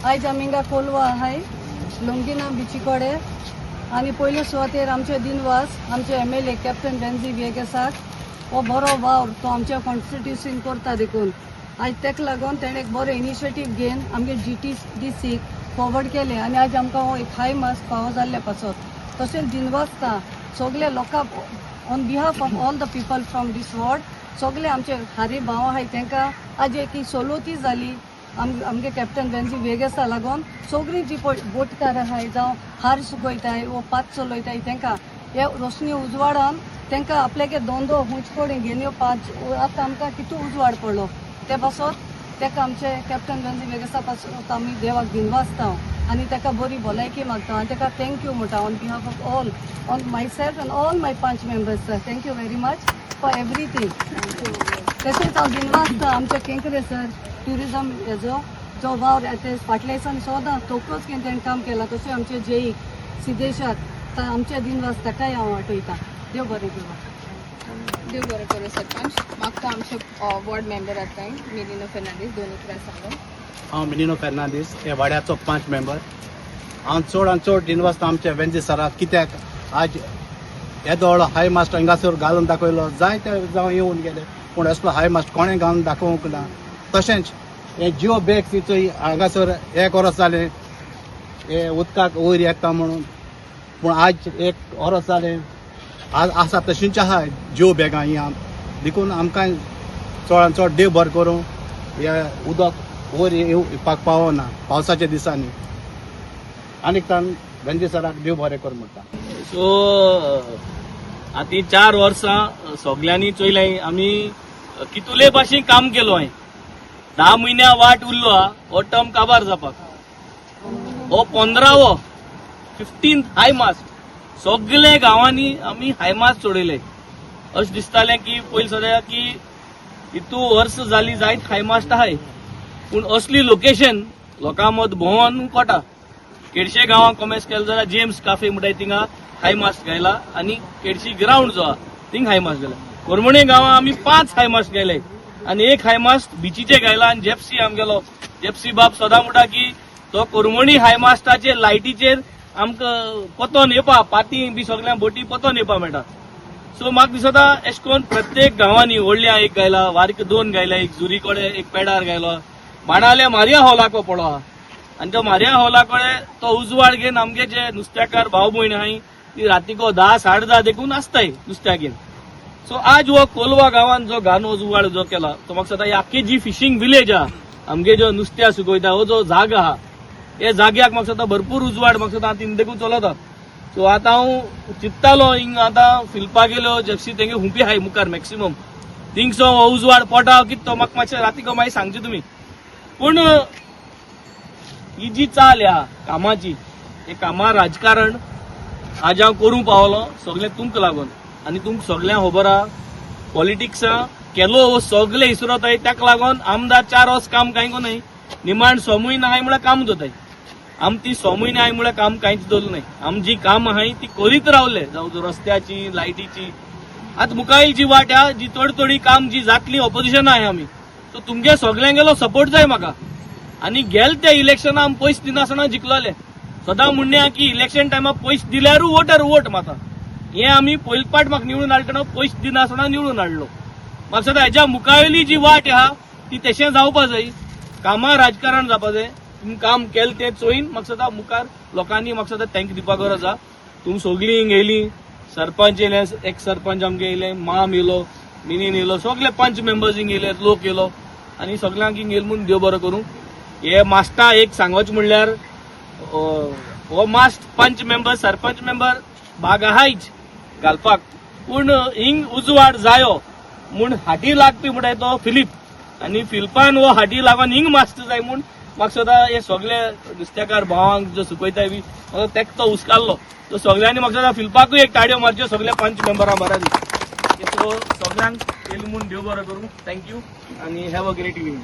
आयज आमी हिंगा कोलवा आहाय, लोंगिना बिची कडेन. आनी पयले सुवातेर आमचे दिनवास आमचे एमएलए कॅप्टन वेन्झी व्हिएगसाक. हो बरो वावर तो आमच्या कॉन्स्टिट्युन्सीन करता देखून आयज तेका लागून तेणें एक बरो इनिशिएटीव घेवन आमगे जीटीडीसीक फॉरवर्ड केलें आनी आज आमकां हो एक हाय मास्ट फावो जाल्ले पासत. तशेंच दिनवासता सगळे लोकां, on behalf of all the people from this ward, सगळे आमचे हारी भाव आहाय, तांकां आज एक ही सवलती जाली आमगे कॅप्टन वेन्झी व्हिएगसा लागून. सगळीं जी पळय बोटकार आहाय, जावं हार सुकयताय वो पात चलयताय, तांकां हे रोशनी उजवाडान तांकां आपल्यागे धंदो हुंच कडेन घेवन येवपाक आतां आमकां कितू उजवाड पडलो. ते पासत ताका आमचे कॅप्टन वेन्झी व्हिएगसा पासत आमी देवाक दिनवासता आनी ताका बरी भलायकी मागता आनी ताका thank you म्हणटा on behalf of all, on myself and all my panch members. Sir, thank you very much for everything. तशेंच हांव दिनवासता आमच्या केंकरे सर, ट्युरिजम हेजो जो वावर ते फाटल्या दिसान सदां तोकच घेवन तेणें काम केलां. तशें आमचे जेई सिद्धेशाक आमचे दिनवास, ताकाय हांव आठयता. देव बरें करूं. देव बरें करूं सरपंच. म्हाका आमचे वॉर्ड मेंबर आतां मिलिनो फेर्नांडीस दोन उतरां सांगो. हांव मिनिनो फेर्नांदीस, हे वाड्याचो पांच मेंबर. हांव चड आनी चड दिनवासता आमच्या वेन्झी सराक, कित्याक आज येदो व्हडलो हाय मास्ट हिंगासर घालून दाखयलो. जायते जावं येवन गेले, पूण असलो हाय मास्ट कोणें घालून दाखोवंक ना. तशेंच हे जिओ बॅग्स चोय, हांगासर एक वर्स जालें हे उदकाक वयर येता म्हणून, पूण आज एक वर्स जालें, आज आसा तशींच आहा जिओ बॅगां ही. देखून आमकां चड आनी चड देव बरें करूं. हे उदक वयर येवपाक पावना पावसाच्या दिसांनी. आनीक तान वेन्झी सराक देव बरें कर म्हणटा. सो आतां 4 वर्सां सगल्यांनी चोयलें आमी कितुले भाशेन काम केलो हांवें. 10 म्हयन्या वाट उरलो हा हो टर्म काबार जावपाक. हो 15वो, 15th हाय मास्ट. सगळे गांवांनी आमी हाय मास्ट चडयले. अशें दिसतालें की पयलीं सद्या की हितू वर्स जाली जायत हाय मास्ट आहाय, पूण असली लोकेशन लोकां मद भोंवन कोटा केडशे गांवांत कोमेस केलो जाल्यार जेम्स काफे म्हणटाय थिंगा हाय मास्ट घायला आनी केडशी ग्रावंड जो आहा थिंग हाय मास्ट घायला. कोरमणे गांवां आमी पांच हाय मास्ट घायले आनी एक हाय मास्ट बिचीचे घायला. आनी जेप्सी आमगेलो जेप्सी बाब सदां म्हणटा की तो कोरमणी हाय मास्टाचेर लायटीचेर आमकां पतोन येवपा, पाती बी सगळ्या बोटी पतोन येवपा मेळटा. सो म्हाका दिसता एशें करून प्रत्येक गांवांनी व्हडल्या एक गायला, वारीक दोन गायला, एक जुरी कडेन, एक पेडार गायलो, बाणाले मारिया हॉलाको पडो आहा. आनी तो मारिया हॉला कडेन तो उजवाड घेवन आमगे जे नुस्त्याकार भाव भयण आहाय ती रातीको 10 10:30 देखून आसताय नुस्त्याक घेवन. सो आज हो कोलवा गांवान जो गानो उजवाड जो केला, तो म्हाका दिसता ही आख्खी जी फिशींग विलेज आहा, आमगे जो नुस्त्या सुकयता हो जो जागा आहा, हे जाग्याक म्हाका दिसता भरपूर उजवाड म्हाका दिसता तिन देखून चलता. सो आतां हांव चिंत्तालो हिंग आतां फिलपा गेलो जेप्सी तेंगे हुंपी आहाय मुखार मॅक्सिमम थिंगसो हो उजवाड पोटा कितें तो म्हाका मातशें रातीको मागीर सांगचें तुमी. पूण ही जी चाल ह्या कामाची, हे कामा राजकारण आज हांव करूंक पावलो सगळें तुमकां लागून. आनी तुमकां सगळ्यांक खबर आहा, पॉलिटिक्सा केलो हो सगळे इसरोताय. ताका लागून आमदार 4 वर्स काम कांय न्हय, निमाण 6 म्हयने आहाय म्हळ्यार काम जाताय. आम ती 6 म्हयने आहाय म्हळ्यार काम कांयच दवरलें न्हय. आम जी काम आहाय ती करीत रावले, जावं रस्त्याची, लायटीची. आतां मुखाईल जी वाट आहा, जी थोडी थोडी काम जी जातली, ऑपोजिशन आहाय आमी, सो तुमगे सगळ्यांगेलो सपोर्ट जाय म्हाका. आनी गेल त्या इलेक्शना आमी पयशे दिनासतना जिखलोले. सदां म्हणणें की इलेक्शन टायमार पयशे दिल्यारूय वोटर वोट मारता. हे आमी पयले पाट म्हाका निवडून हाडटना पयशे दिनासतना निवडून हाडलो. म्हाका दिसता हेज्या मुखावेली जी वाट आहा ती तशें जावपा जाय. कामां राजकारण जावपा जाय. तुमी काम केलें तें चोयन म्हाका दिसता मुखार लोकांनी म्हाका दिसता thank दिवपा गरज आहा. तुमी सगळीं हिंग येयली, सरपंच येयले, एक सरपंच आमगे येयले, माम येयलो, मिनीन येयलो, सगळे पंच मेंबर्स हिंग येयले, लोक येयलो आनी सगळ्यांक हिंग येयले म्हूण देव बरो करूं. हे मास्टा एक सांगोच म्हणल्यार हो मास्ट पंच मेंबर, सरपंच मेंबर भाग आहायच घालपाक, पूण हिंग उजवाड जायो म्हूण हाटी लागपी म्हणटाय तो फिलीप. आनी फिलिपान हो हाटी लागून हिंग मास्त जाय म्हूण म्हाका सदां हे सगळे नुस्तेकार भावांक जो सुकयताय बी म्हाका तेका तो हुस्कारलो. तो सगळ्यांनी म्हाका सदां फिलिपाकूय एक ताळयो मारच्यो सगळ्या पंच मेंबरां बराबर. सो सगळ्यांक येयलें म्हूण देव बरो करूं. Thank you आनी have a great evening.